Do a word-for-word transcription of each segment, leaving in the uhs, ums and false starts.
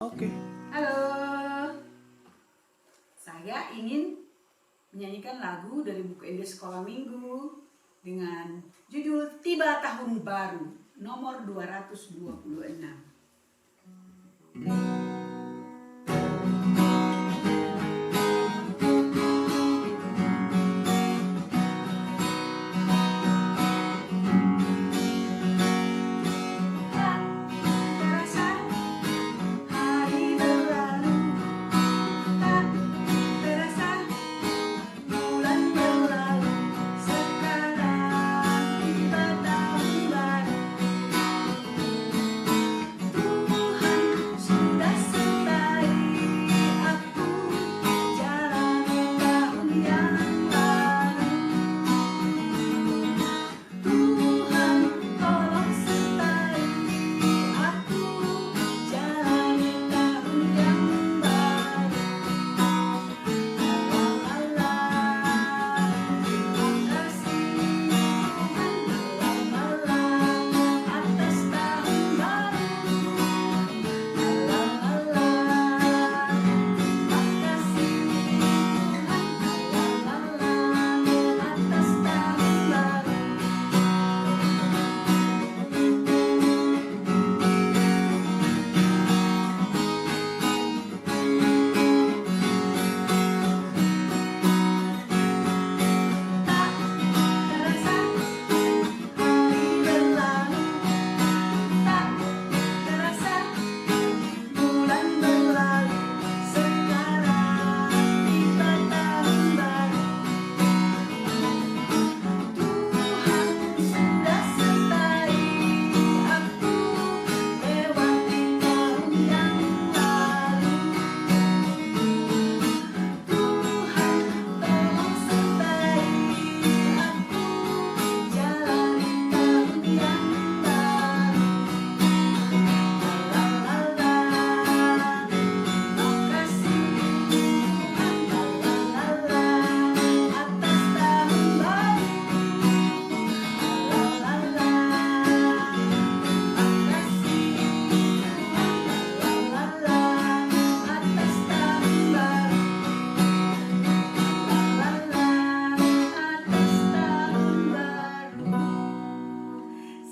Oke. Halo. Saya ingin menyanyikan lagu dari buku Ende Sekolah Minggu dengan judul Tiba Tahun Baru, nomor dua ratus dua puluh enam.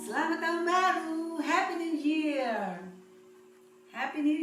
Selamat Tahun Baru, Happy New Year. Happy New